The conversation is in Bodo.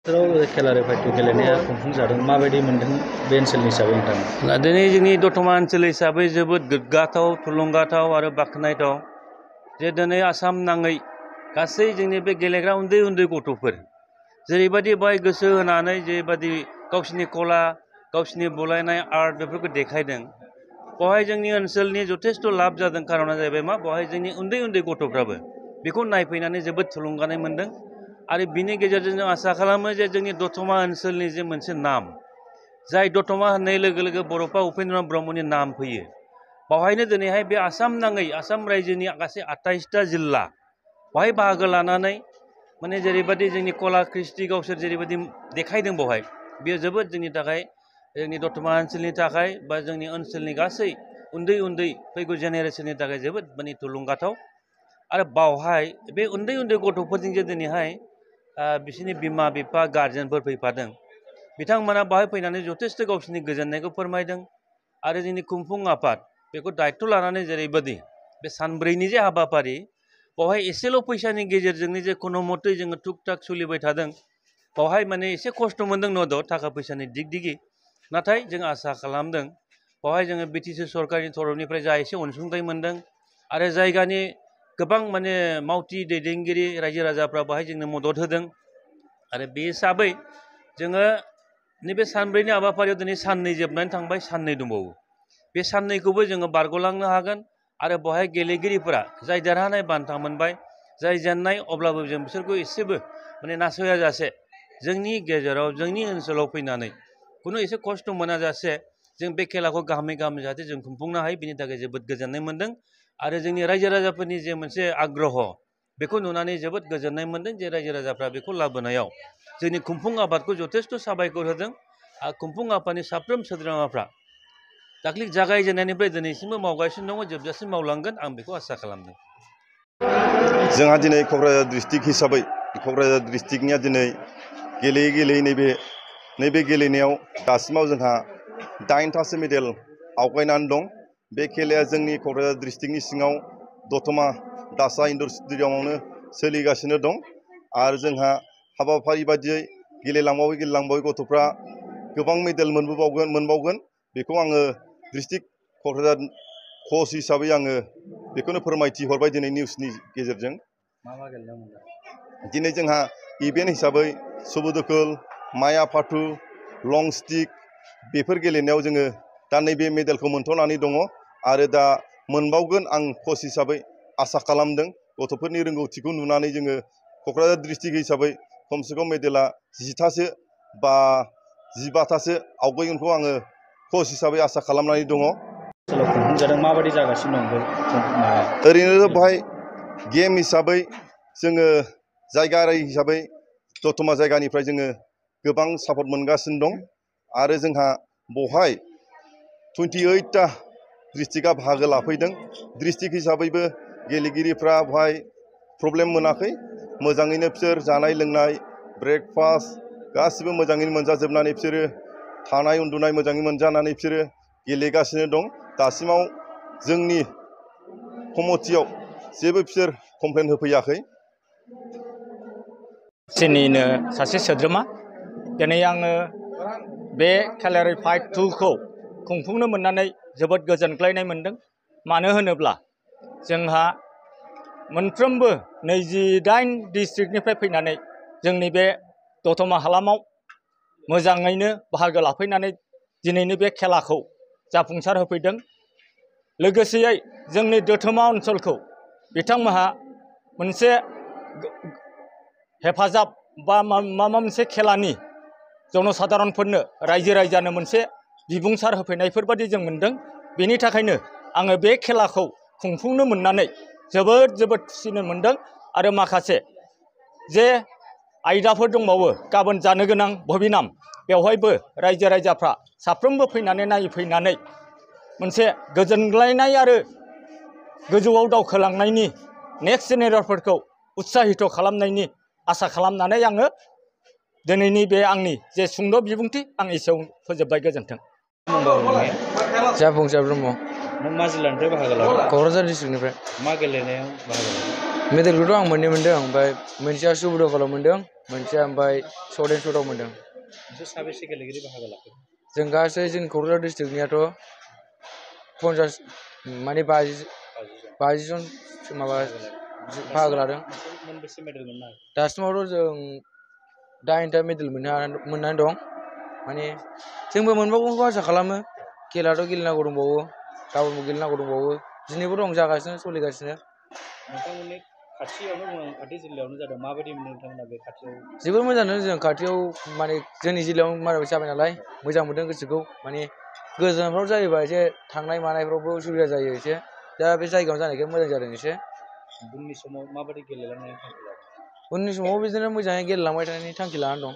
खेला रेफायटु गेलेनाया खुंफुंजादों माबायदि मोनदों बे ओनसोलनि हिसाबै नोंथाङा? दिनै जोंनि दतमा ओनसोल हिसाबै जोबोद गोग्गाथाव, थुलुंगाथाव आरो बाख्नायथाव जे दिनै आसाम नाङै गासै जोंनि बे गेलेग्रा उन्दै उन्दै गथ'फोर जेरैबायदि बाय गोसो होनानै जेबायदि गावसिनि कला, गावसिनि बुलायनाय आर्ट बेफोरखौ देखायदों, बेवहाय जोंनि ओनसोलनि जथेस्थ' लाब जादों। खारना जाहैबाय मा, बेवहाय जोंनि उन्दै उन्दै गथ'फ्राबो बेखौ नायफैनानै जोबोद थुलुंगानाय मोन्दों। आरो बिनि गेजेरजों जों आसा खालामो जे जोंनि दतमा ओनसोलनि जे मोनसे नाम, जाय दतमा होननाय लोगो लोगो बर'फा उपेन्द्रनाथ ब्रह्मनि नाम फैयो, बेवहायनो दिनैहाय बे आसाम नाङै आसाम रायजोनि गासै 28टा जिल्ला बेवहाय बाहागो लानानै माने जेरैबायदि जोंनि कला कृष्टि गावसोर जेरैबायदि देखायदों, बेवहाय बेयो जोबोद जोंनि थाखाय, जोंनि दतमा ओनसोलनि थाखाय बा जोंनि ओनसोलनि गासै उन्दै उन्दै फैगौ जेनेरेसननि थाखाय जोबोद माने थुलुंगाथाव। आरो बावहाय बे उन्दै उन्दै गथ'फोरजों जे दिनैहाय बिसोरनि बिमा बिफा गार्जेनफोर फैफादों, बिथांमोना बाहाय फैनानै जथेस्थ' गावसोरनि गोजोननायखौ फोरमायदों। आरो जोंनि खुंफुं आफाद बेखौ दायथ' लानानै जेरैबायदि बे सानब्रैनि जे हाबाफारि, बेवहाय एसेल' फैसानि गेजेरजोंनो जे खुनु मथे जोङो थुक थाक सोलिबाय थादों, बेवहाय माने एसे खस्थ' मोन्दों नद' थाखा फैसानि दिग दिगि। नाथाय जों आसा खालामदों बेवहाय जोङो बिटिसि सरकारनि तरफनिफ्राय जा एसे अनसुंथाइ मोन्दों आरो जायगानि गोबां माने मावथि दैदेनगिरि रायजो राजाफ्रा बेवहाय जोंनो मदद होदों। आरो बे हिसाबै जोङो नैबे सानब्रैनि हाबाफारियाव दिनै साननै जोबनानै थांबाय, साननै दंबावो। बे साननैखौबो जोङो बारग'लांनो हागोन। आरो बेवहाय गेलेगिरिफोरा जाय देरहानाय बान्था मोनबाय, जाय जेननाय, अब्लाबो जों बिसोरखौ एसेबो माने नासयाजासे जोंनि गेजेराव जोंनि ओनसोलाव फैनानै खुनु एसे खस्थ' मोनाजासे जों बे खेलाखौ गाहामै गाहामै जाहाथे जों खुंफुंनो हायो, बिनि थाखाय जोबोद गोजोननाय मोन्दों। आरो जोंनि रायजो राजाफोरनि जे मोनसे आग्रह, बेखौ नुनानै जोबोद गोजोननाय मोन्दों जे रायजो राजाफ्रा बेखौ लाबोनायाव जोंनि खुंफुं आफादखौ जथेस्थ' साबायखर होदों। आरो खुंफुं आफादनि साफ्रोम सोद्रोमाफ्रा दाख्लै जागायजेननायनिफ्राय दिनैसिमबो मावगासिनो दङ, जोबजासिम मावलांगोन, आं बेखौ आसा खालामदों। जोंहा दिनै क'क्राझार डिस्ट्रिक्ट हिसाबै क'क्राझार डिस्ट्रिक्टनिया दिनै गेलेयै गेलेयै नैबे गेलेनायाव दासिमाव जोंहा 8थासो मेडेल आवगायनानै दं। बे खेलाया जोंनि क'क्राझार डिस्ट्रिक्टनि सिङाव दतमा दासा इनड'र स्टेडियामावनो सोलिगासिनो दं। आरो जोंहा हाबाफारि बायदियै गेलेलांबावै गथ'फ्रा गोबां मेडेल मोनबावगोन बेखौ आङो डिस्ट्रिक्ट क'क्राझार कच हिसाबै आङो बेखौनो फोरमायथि हरबाय दिनै निउसनि गेजेरजों। मा गेलेदोंमोन? दिनै जोंहा इभेन्ट हिसाबै सुबुदुखुल, माया फाथु, लं स्टिक बेफोर गेलेनायाव जोङो दा नैबे मेडेलखौ मोनथ'नानै दङ। आरो दा मोनबावगोन, आं कच हिसाबै आसा खालामदों। गथ'फोरनि रोंगौथिखौ नुनानै जोङो क'क्राझार डिस्ट्रिक्ट हिसाबै खमसे खम मेडेला 10थासो बा 15थासो आवगायगोनखौ आङो कच हिसाबै आसा खालामनानै दङ। खुंफुंजादों माबायदि जागासिनो दं? ओरैनो बेवहाय गेम हिसाबै जोङो जायगायारि हिसाबै दतमा जायगानिफ्राय जोङो गोबां सापर्ट मोनगासिनो दं। आरो जोंहा बेवहाय 28टा डिस्ट्रिक्टआ बाहागो लाफैदों। डिस्ट्रिक्ट हिसाबैबो गेलेगिरिफ्रा बेवहाय प्रब्लेम मोनाखै, मोजाङैनो बिसोर जानाय लोंनाय, ब्रेकफास्ट गासिबो मोजाङैनो मोनजाजोबनानै बिसोरो थानाय उन्दुनाय मोजाङै मोनजानानै बिसोरो गेलेगासिनो दं। दासिमाव जोंनि कमिटियाव जेबो बिसोर कमप्लेन होफैयाखै। जोंनिनो सासे सोद्रोमा, दिनै आङो बे केलारि फाइट 2खौ खुंफुंनो मोननानै जोबोद गोजोनग्लायनाय मोन्दों। मानो होनोब्ला जोंहा मोनफ्रोमबो 28 डिस्ट्रिक्टनिफ्राय फैनानै जोंनि बे दतमा हालामाव मोजाङैनो बाहागो लाफैनानै दिनैनि बे खेलाखौ जाफुंसार होफैदों। लोगोसेयै जोंनि दतमा ओनसोलखौ बिथांमोनहा मोनसे हेफाजाब बा माबा मोनसे खेलानि जनसाधारनफोरनो रायजो राजानो मोनसे बिबुंसार होफैनायफोर बादि जों मोन्दों। बेनि थाखायनो आङो बे खेलाखौ खुंफुंनो मोननानै जोबोद खुसिनो मोन्दों। आरो माखासे जे आयदाफोर दंबावो, गाबोन जानो गोनां भबिनाम, बेवहायबो रायजो राजाफ्रा साफ्रोमबो फैनानै नायफैनानै मोनसे गोजोनग्लायनाय आरो गोजौआव दावखोलांनायनि नेक्स्ट जेनेरेसनफोरखौ उत्साहित खालामनायनि आसा खालामनानै आङो दिनैनि बे आंनि जे सुंद' बिबुंथि आं एसेयावनो फोजोबबाय। गोजोन्थों। जाफुंसार ब्रह्म। नों मा जिल्लानिफ्राय बाहागो लादों? क'क्राझार डिस्ट्रिक्टनिफ्राय। मा गेलेनायाव बाहागो लादों? मेडेलखौथ' आं मोननै मोनदों, ओमफ्राय मोनसेया सुबुदुकलाव मोनदों, मोनसे ओमफ्राय शर्ट एन्ड शर्टआव मोनदों। नोंसोर साबेसे गेलेगिरि बाहागो लाखो? जों गासै जोंनि क'क्राझार डिस्ट्रिक्टनियाथ' 50 माने 50 जन माबा बाहागो लादों। मोनबेसे मेडेल मोननो हाखो? दासिमावथ' जों 8टा मेडेल मोननानै दं। माने जोंबो मोनबावगोनखौ आसा खालामो। खेलाथ' गेलेनांगौ दंबावो, गाबोनबो गेलेनांगौ दंबावो, दिनैबो दं, जागासिनो सोलिगासिनो। नोंथांमोननि खाथियावनो खाथि जिल्लायावनो जादों, माबायदि मोनो नोंथांमोना बे खाथियाव? जोबोर मोजाङानो, जों खाथियाव माने जोंनि जिल्लायाव माराबो जाबाय नालाय मोजां मोनदों गोसोखौ। माने गोजानफ्राव जायोबा एसे थांनाय मानायफ्रावबो उसुबिदा जायो एसे, दा बे जायगायाव जानायखाय मोजां जादों एसे। उननि समाव माबायदि गेलेलांनायनि थांखि लादों? उननि समाव बिदिनो मोजाङै गेलेलांबाय थानायनि थांखि लानानै दं।